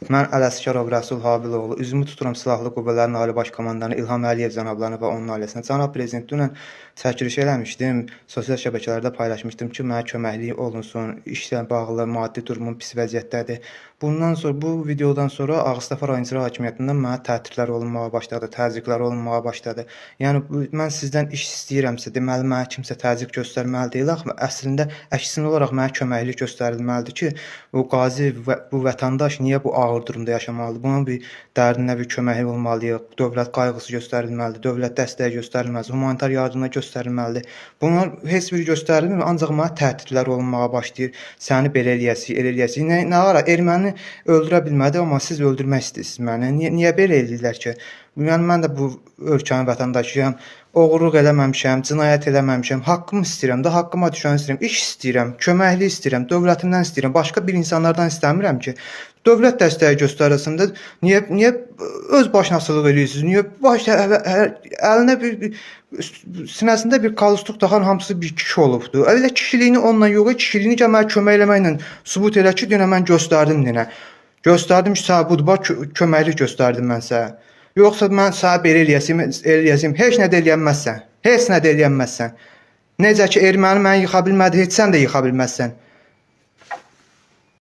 Mən Ələsgərov Rəsul Habiloğlu üzümü tuturam Silahlı Qüvvələrin Ali Baş Komandanı İlham Əliyev cənablarına və onun ailəsinə. Cənab prezident, dünən çəkiliş eləmişdim, sosial şəbəkələrdə paylaşmışdım ki, mənə köməklik olunsun, işlə bağlı maddi durumum pis vəziyyətdədir. Bundan sonra, bu videodan sonra Ağstafa rayon İcra Hakimiyyətindən mənə təhdidlər olunmağa başladı, təzyiqlər olunmağa başladı. Yəni mən sizdən iş istəyirəmsə, deməli mənə kimsə təzyiq göstərməli deyil axı. Əslində əksinə olaraq mənə köməklik göstərilməlidir ki, bu qazi və bu vətəndaş niyə bu ağır durumda yaşamalıdır? Bunun bir dərdinə bir köməyi olmalıyıq. Dövlət qayğısı göstərilməlidir, dövlət dəstəyi göstərilməlidir, humanitar yardımlar göstərilməlidir. Bunlar heç biri göstərilmir, ancaq mənə təhdidlər olunmağa başlayır. Səni belə eləyəsik, elə eləyəsik. Nə ara erməni öldürə bilmədi, amma siz öldürmək istəyirsiniz məni. Niyə belə eləyirlər ki? Yəni mən də bu ölkənin vətəndaşıyam. Oğurluq eləməmişəm, cinayət eləməmişəm. Haqqımı istəyirəm də, haqqıma düşəni istəyirəm. İş istəyirəm, köməklik istəyirəm, dövlətimdən istəyirəm. Başqa bir insanlardan istəmirəm ki, dövlət dəstəyi göstərilsin də. Niyə öz başınasılıq eləyirsiniz? Niyə baş əlinə bir sinəsində bir kalstuk taxan hamısı bir kişi olubdu. Elə kişiliyini onunla yox, kişiliyini gəl mənə kömək eləməklə sübut elə ki, dünən mən göstərdim dünə. Göstərdim ki, sənə budur, bax köməklik göstərdim mən sənə. Yoxsa mən sənə belə eləyəsim, eləyəsim, heç nə də eləyənməzsən. Heç nə də eləyənməzsən. Necə ki erməni məni yıxa bilmədi, heç sən də yıxa bilməzsən.